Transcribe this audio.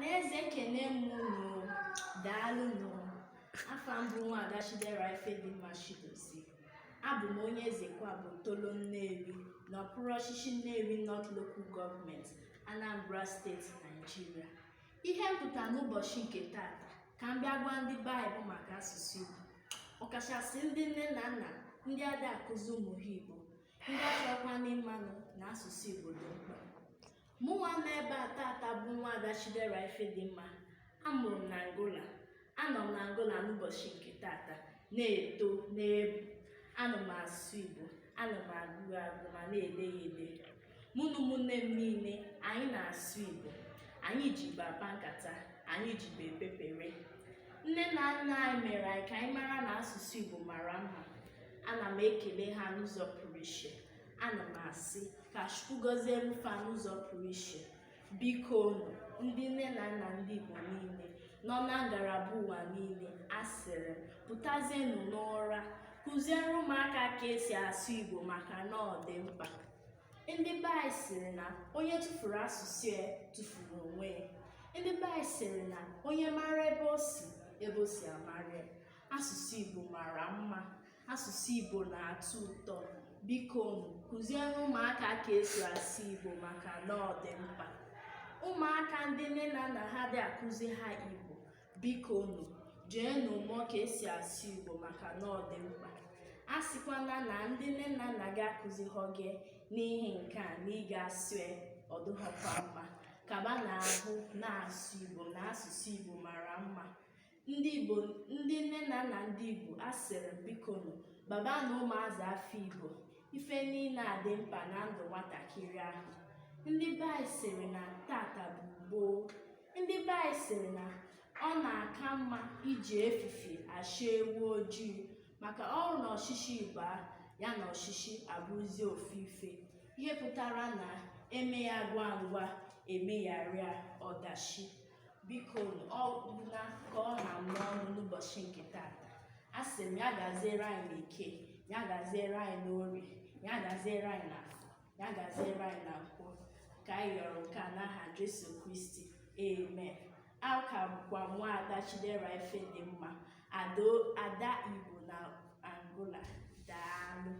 Ọhaneze, ekene m unu. Daalụnụ. Afa m bụ Nwaada Chidera Ifedimma Chidozie. Abụ m onye Ezekwuabo Otolo, Nnewi, n'okpuru ọchịchị Nnewi North Local Government, Anambra Steeti, Nigeria. Ihe m pụtara n'ụbọchị nke tata ka m bịa gwa ndị be anyị bụ maka asụsụ Igbo, ọkachasị ndị nne na nna ndị ada akụzi ụmụ ha Igbo, ndị achọkwa n'ịmanụ na asụsụ Igbo dị mkpa. Mụnwa nọ ebe a tata bụ Nwaada Chidera Ifedimma. Amụrụ m na Angola. Anọ m na Angola n'ụbọchị nke tata na-eto na-ebu. Ana m asụ Igbo, ana m agụ agụ ma na-ede ya ede. Mụ na ụmụnne m niile, anyị na-asụ Igbo. Anyị ji Igbo akpa nkata, anyị ji Igbo ekpepere. Nne na nna anyị mere anyị ka anyị mara na asụsụ Igbo mara mma. Ana m ekele ha n'ụzọ pụrụ iche. Ana m asị ka Chukwu gọzie fa n'ụzọ pụrụ iche. Biko nụ, ndị nne na nna ndị Igbo niile nọ na ngalaba ụwa niile, asịrị m pụtazienụ n'ụra, kụziere ụmụaka ka esi asụ Igbo, maka na ọ dị mkpa. Ndị be anyị sịrị na onye tụfuru asụsụ ya tụfuru onwe ya. Ndị be anyị sịrị na onye mara ebe o si, ebe o si amara ya. Asụsụ Igbo mara mma, asụsụ Igbo na-atọ ụtọ. Biko nụ, kụziere ụmụaka ka esi asụ Igbo, maka na ọ dị mkpa. Ụmụaka ndị nne na nna ha dị akụzi ha Igbo, biko nụ, jeenụ mụọ ka esi asụ Igbo, maka na ọ dị mkpa. A sịkwana na ndị nne na nna gị akụzighọ gị n'ihi nke a na ị ga-asụ ya, ọ dịghọkwa mma. Kaba na ahụ na-asụ Igbo, na asụsụ Igbo mara mma. Ndị Igbo, ndị nne na nna ndị Igbo, asịrị m biko nụ, baba na ụmụazị afọ Igbo. Ife niile a dị mkpa na ndụ nwatakịrị ahụ. Ndị be anyị sịrị na tata bụ gboo. Ndị be anyị sịrị na ọ na-aka mma iji efifie achọ ewu ojii, maka ọrụ na ọchịchị Igbo a ya na ọchịchị abụrụzie ofu ife. Ihe pụtara na eme ya ngwa ngwa, emegharịa ọdachi. Biko, ọ gwụna ka ọ ha m n'ọnụ n'ụbọchị nke tata. A sị m ya gaziere anyị n'Eke, ya gaziere anyị n'Orie, ya gaziere anyị n'Afọ, ya gaziere anyị na Nkwọ. Ka anyị yọrọ nke a n'aha Jesu Kristi, amen. Aka bụkwa Nwaada Chidera Ifedimma, Ada Igbo na Angola. Daalụ.